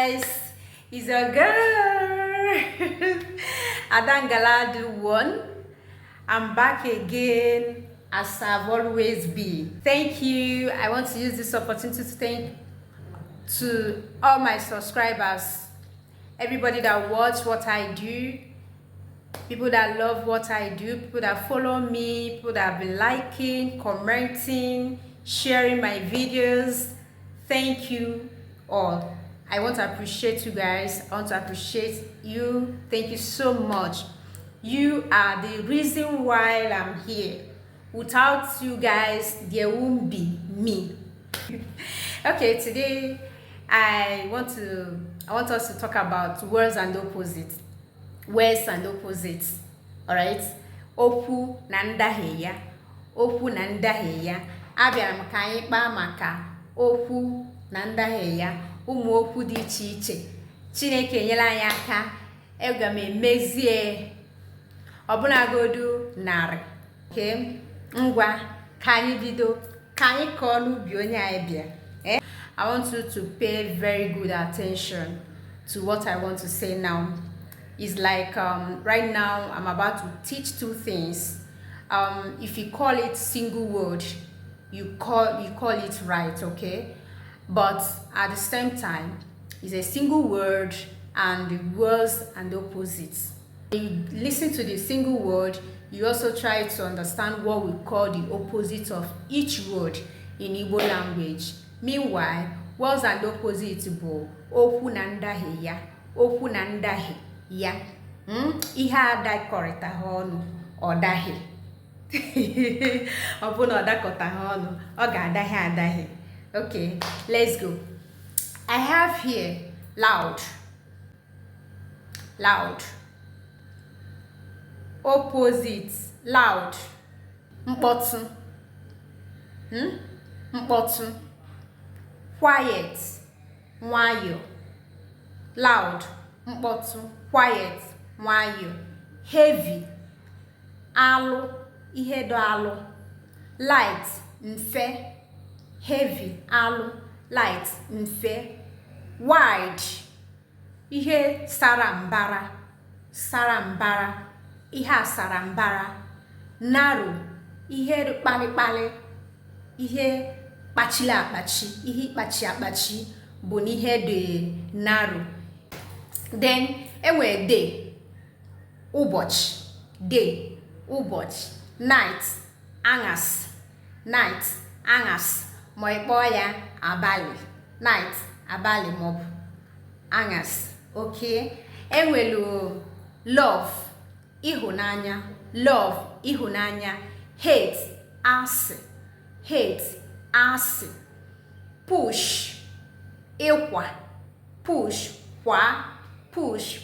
Guys, it's your girl Adangala one. I'm back again as I've always been. Thank you. I want to use this opportunity to thank to all my subscribers, everybody that watch what I do, people that love what I do, people that follow me, people that have been liking, commenting, sharing my videos. Thank you all. I want to appreciate you guys. I want to appreciate you. Thank you so much. You are the reason why I'm here. Without you guys, there won't be me. Okay, today I want us to talk about words and opposites. Words and opposites. Alright? Okwu na ndahie ya. Okwu na ndahie ya. Abịara m ka anyị kpaa maka okwu na ndahie ya. Ụmụ okwu dị iche iche. Chineke enyela anyị aka. Aga m emezie ọbụnagodu 100. Okay? Ngwa, ka anyị bido. Ka anyị kọọ n'ubi onye anyị bịa. Eh? I want you to pay very good attention to what I want to say now. It's like right now I'm about to teach two things. If you call it single word, you call it right, okay? But at the same time, it's a single word and the words and opposites. You listen to the single word, you also try to understand what we call the opposite of each word in Igbo language. Meanwhile, words and opposites bụ okwu na ndahie ya, okwu na ndahie ya. Ihe adakọrịtaghị ọnụ, ọ daghị. Ọ bụ na ọ dakọtaghị ọnụ, ọ ga-adahie adahie. Okay, let's go. I have here loud, loud. Opposite loud, mkpọtụ. Mkpọtụ. Quiet, nwayọ. Loud, mkpọtụ. Quiet, nwayọ. Heavy, alụ, ihe dị alụ. Light, mfe. Heavy, alụ. Light, mfe. Wide, ihe sara mbara, sara mbara, ihe a sara mbara. Narrow, ihe dị kpalịkpalị, ihe kpachiri akpachi, ihe ịkpachi akpachi bụ na ihe dị narrow. Then enwere day, ụbọchị. Day, ụbọchị. Night, anyasị. Night, anyasị, ma ị kpọọ ya abalị. Night, abalị maọbụ anyasị. Okay, enwelu love, ịhụnanya. Love, ịhụnanya. Hate, asị. Hate, asị. Push, ịkwa. Push, kwa. Push,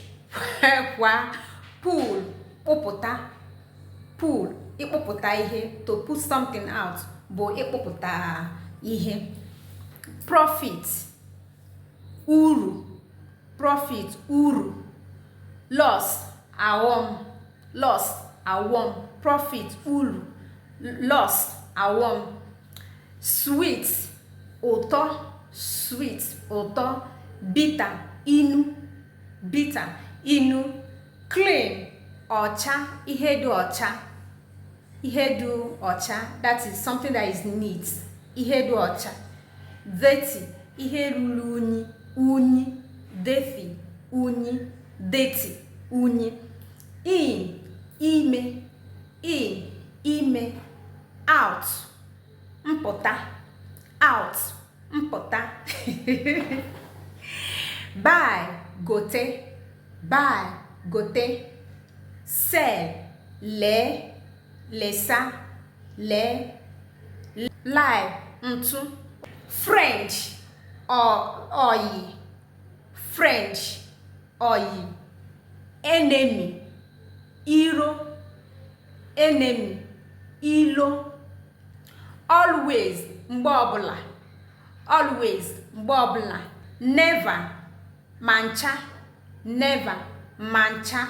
kwa. Pull, kpụpụta. Pull, ịkpụpụta ihe. To put something out bụ ịkpụpụta ihe. Profit, uru. Profit, uru. Loss, aghọm. Loss, aghọm. Profit, uru. Loss, aghọm. Sweet, ụtọ. Sweet, ụtọ. Bitter, inu. Bitter, inu. Clean, ọcha, ihe dị ọcha, ihe dị ọcha. That is something that is neat, ihe dị ọcha. Dirty, ihe ruru unyi, unyi. Dirty, unyi. Dirty, unyi. In, ime. In, ime. Out, mpụta. Out, mpụta. Buy, gote. Buy, gote. Sell, lee, lesa, lee. Lie, ntụ. Friend, oyi. Friend, oyi. Enemy, iro. Enemy, ilo. Always, mgbe ọbụla. Always, mgbe ọbụla. Never, ma ncha. Never, ma ncha.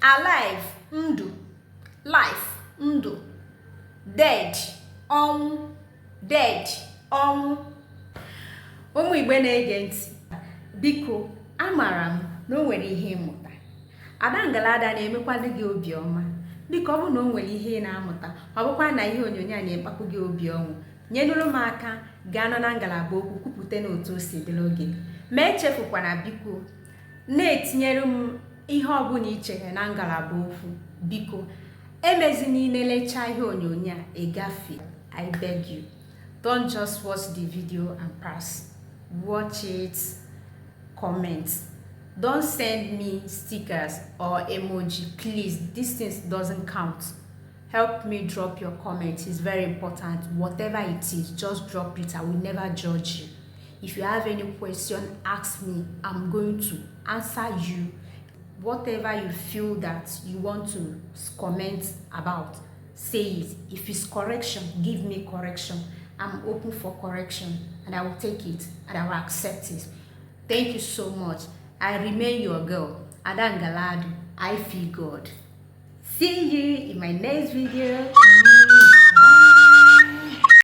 Alive, ndụ. Life, ndụ. Dead, ọnwụ. Dead, ọnwụ. Ụmụ Igbo na-ege ntị, biko, amaara m na o nwere ihe ịmụta. Ada Ngalada na-emekwalụ gị obiọma. Biko, ọ bụrụ na o nwere ihe ị na-amụta, ọ bụkwa na ihe onyonyo a na-ekpakwu gị obi ọṅụ, nyenụrụ m aka gaa nọ na ngalaba okwu kwupụta na otu o si dịrị gị. Ma echefukwana, biko, na-etinyere m ihe ọbụla i chere na ngalaba okwu. Biko, emezina ilelecha ihe onyonyo a ịgafe. I beg you, don't just watch the video and pass. Watch it, comment. Don't send me stickers or emoji, please. These things doesn't count. Help me drop your comment. It's very important. Whatever it is, just drop it. I will never judge you. If you have any question, ask me. I'm going to answer you. Whatever you feel that you want to comment about, say it. If it's correction, give me correction. I'm open for correction and I will take it and I will accept it. Thank you so much. I remain your girl, Ada Ngaladu. I feel God. See you in my next video.